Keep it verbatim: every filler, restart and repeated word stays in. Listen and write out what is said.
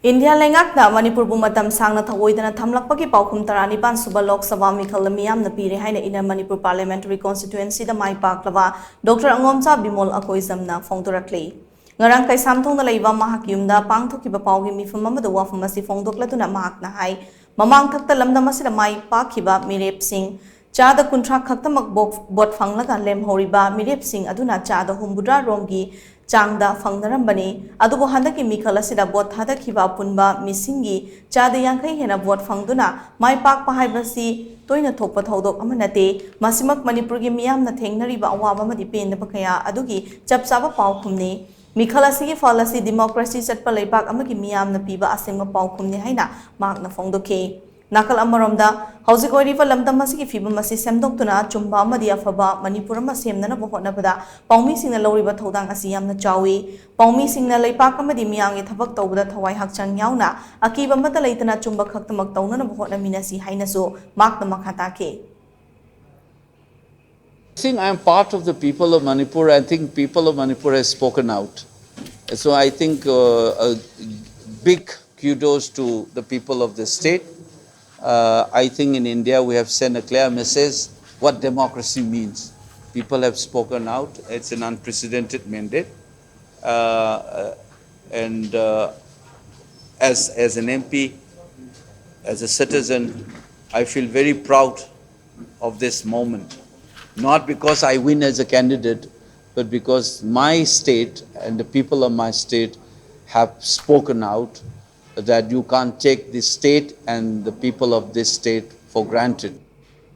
India ꯂꯩꯉꯥꯛꯅ ꯃꯅꯤꯄꯨꯔꯕꯨ ꯃꯇꯝ ꯁꯥꯡꯅ ꯊꯧꯑꯣꯏꯗꯅ ꯊꯝꯂꯛꯄꯒꯤ ꯄꯥꯎꯈꯨꯝ ꯇꯔꯥꯅꯤꯄꯥꯟ ꯁꯨꯕ ꯂꯣꯛ ꯁꯚꯥ ꯃꯤꯈꯜꯗ ꯃꯤꯌꯥꯝꯅ ꯄꯤꯔꯦ ꯍꯥꯏꯅ Inner Manipur Parliamentary Constituencyꯗ ꯃꯥꯏ ꯄꯥꯛꯂꯕ ꯗꯣꯛꯇꯔ ꯑꯉꯣꯝꯆꯥ ꯕꯤꯃꯣꯜ ꯑꯀꯣꯏꯖꯝꯅ ꯐꯣꯡꯗꯣꯔꯛꯂꯤ꯫ ꯉꯔꯥꯡ ꯀꯩꯁꯥꯝꯊꯣꯡꯗ ꯂꯩꯕ ꯃꯍꯥꯛꯀꯤ ꯌꯨꯝꯗ ꯄꯥꯡꯊꯣꯛꯈꯤꯕ ꯄꯥꯎꯒꯤ ꯃꯤꯐꯝ ꯑꯃꯗ ꯋꯥꯐꯝ ꯑꯁꯤ ꯐꯣꯡꯗꯣꯛꯂꯗꯨꯅ ꯃꯍꯥꯛꯅ ꯍꯥꯏ, ꯃꯃꯥꯡ ꯊꯛꯇ ꯂꯝꯗꯝ ꯑꯁꯤꯗ ꯃꯥꯏ ꯄꯥꯛꯈꯤꯕ ꯃꯤꯔꯦꯞꯁꯤꯡ ꯆꯥꯗ ꯀꯨꯟꯊ꯭ꯔꯥ ꯈꯛꯇꯃꯛ ꯕꯣꯛ-, ꯚꯣꯠ ꯐꯪꯂꯒ ꯂꯦꯝꯍꯧꯔꯤꯕ ꯃꯤꯔꯦꯞꯁꯤꯡ ꯑꯗꯨꯅ ꯆꯥꯗ ꯍꯨꯝꯐꯨꯇꯔꯥ ꯔꯣꯝꯒꯤ ꯆꯥꯡꯗ ꯐꯪꯅꯔꯝꯕꯅꯤ꯫ ꯑꯗꯨꯕꯨ ꯍꯟꯗꯛꯀꯤ ꯃꯤꯈꯜ ꯑꯁꯤꯗ ꯚꯣꯠ ꯊꯥꯗꯈꯤꯕ ꯑꯄꯨꯟꯕ ꯃꯤꯁꯤꯡꯒꯤ ꯆꯥꯗ ꯌꯥꯡꯈꯩ ꯍꯦꯟꯅ ꯚꯣꯠ ꯐꯪꯗꯨꯅ ꯃꯥꯏ ꯄꯥꯛꯄ ꯍꯥꯏꯕꯁꯤ ꯇꯣꯏꯅ ꯊꯣꯛꯄ ꯊꯧꯗꯣꯛ ꯑꯃ ꯅꯠꯇꯦ꯫ ꯃꯁꯤꯃꯛ ꯃꯅꯤꯄꯨꯔꯒꯤ ꯃꯤꯌꯥꯝꯅ ꯊꯦꯡꯅꯔꯤꯕ ꯑꯋꯥꯕ ꯑꯃꯗꯤ ꯄꯦꯟꯗꯕ ꯀꯌꯥ ꯑꯗꯨꯒꯤ ꯆꯞ ꯆꯥꯕ ꯄꯥꯎꯈꯨꯝꯅꯤ꯫ ꯃꯤꯈꯜ ꯑꯁꯤꯒꯤ ꯐꯜ ꯑꯁꯤ democracy ꯆꯠꯄ ꯂꯩꯕꯥꯛ ꯑꯃꯒꯤ ꯃꯤꯌꯥꯝꯅ ꯄꯤꯕ ꯑꯁꯦꯡꯕ ꯄꯥꯎꯈꯨꯝꯅꯤ ꯍꯥꯏꯅ ꯃꯍꯥꯛꯅ ꯐꯣꯡꯗꯣꯛꯈꯤ꯫ ꯅꯥꯀꯜ ꯑꯃꯔꯣꯝꯗ, ꯍꯧꯖꯤꯛ ꯑꯣꯏꯔꯤꯕ ꯂꯝꯗꯝ ꯑꯁꯤꯒꯤ ꯐꯤꯕꯝ ꯑꯁꯤ ꯁꯦꯝꯗꯣꯛꯇꯨꯅ ꯑꯆꯨꯝꯕ ꯑꯃꯗꯤ ꯑꯐꯕ ꯃꯅꯤꯄꯨꯔ ꯑꯃ ꯁꯦꯝꯅꯅꯕ ꯍꯣꯠꯅꯕꯗ ꯄꯥꯎꯃꯤꯁꯤꯡꯅ ꯂꯧꯔꯤꯕ ꯊꯧꯗꯥꯡ ꯑꯁꯤ ꯌꯥꯝꯅ ꯆꯥꯎꯏ꯫ ꯄꯥꯎꯃꯤꯁꯤꯡꯅ ꯂꯩꯄꯥꯛ ꯑꯃꯗꯤ ꯃꯤꯌꯥꯝꯒꯤ ꯊꯕꯛ ꯇꯧꯕꯗ ꯊꯋꯥꯏ ꯍꯛꯆꯥꯡ ꯌꯥꯎꯅ ꯑꯀꯤꯕ ꯑꯃꯠꯇ ꯂꯩꯇꯅ ꯑꯆꯨꯝꯕ ꯈꯛꯇꯃꯛ ꯇꯧꯅꯅꯕ ꯍꯣꯠꯅꯃꯤꯟꯅꯁꯤ ꯍꯥꯏꯅꯁꯨ ꯃꯍꯥꯛꯅ ꯃꯈꯥ ꯇꯥꯈꯤ꯫ I think I am part of the people of Manipur. I think people of Manipur have spoken out. So I think uh, a big kudos to the people of the state. Uh, I think in India we have sent a clear message what democracy means. People have spoken out. It's an unprecedented mandate. Uh, uh, and uh, as, as an M P, as a citizen, I feel very proud of this moment. Not because I win as a candidate, but because my state and the people of my state have spoken out that you can't take this state and the people of this state for granted.